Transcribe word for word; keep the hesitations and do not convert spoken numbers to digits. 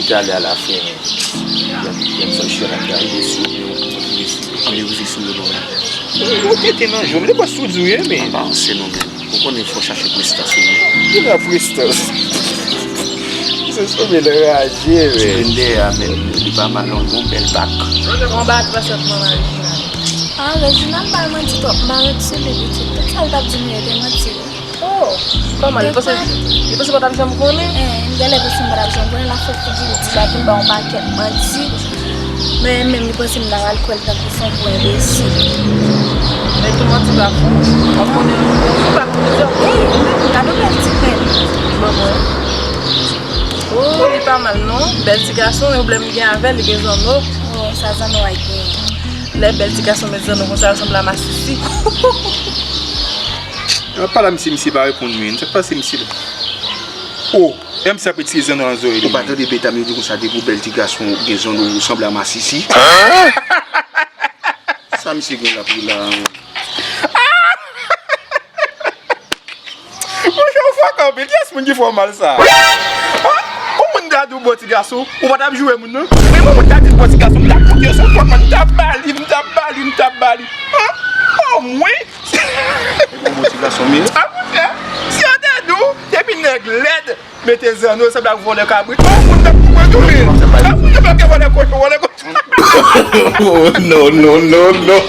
Gade alafen, lè m sot chita la, m gade sou yo, mwen rive sou yo, mwen. Ou tete nan jwèt, se pa sou di w ye, men. Pa ranse non, men. Ou konnen fò chache prestans ou menm. Ki la prestans? Se sou men raje, men. Ti grenn dèyè a, men li pa mal non, l gon bèl bak. Yon bat pa sèt mwen mari Reginald. Ah, Reginald pa manti twòp, m pa ret sou li pitit. Tout sa l t ap di m yo te manti. Oh, kòman? Li panse, li panse pa t ap janm konnen? Eh, m genlè panse m pa t ap janm konnen, l ap fè figi l di la pou l ba yon pakèt manti. Men menm li panse m ta pral kwè l tankou se yon gwo enbesil. Men tou manti pa fou. W ap konnen yon jou pa konnen zòt. Hey, gade yon bèl ti grenn. Bon, bon. Oh, li pa mal non. Bèl ti gason, men pwoblèm li gen avè l, li gen zanno. Oh, sa zanno a gen? Lè bèl ti gason met zanno konsa, yo sanble a masisi. Mwen pale a misye, misye pa reponn mwen. Sa k pase misye la? Oh, e misye ap retire zanno nan zòrèy li. Ou pa tande beta m yo di konsa, depi w bèl ti gason, ou gen zanno, ou sanble a masisi. Sa misye gen la pou la? Monchè, ou fòk anpil. Kiyès moun ki fè w mal sa? Ah, yon moun ta di w bon ti gason, ou pa t ap joure moun nan? Men yon moun ta di l bon ti gason, m t ap fout yo sou pòt mwen, m t ap ba li, m t ap ba li, m t ap ba li. Ah, oh, mwen. Bon ti gason, men. Ah, monchè, si yo te di w, depi nèg lèd, mete zanno, sanble ak vòlè kabrit. Oh, moun t ap pou mwen tou, men. Ah, moun t ap vòlè kochon, vòlè kochon. Oh, non, non, non, non.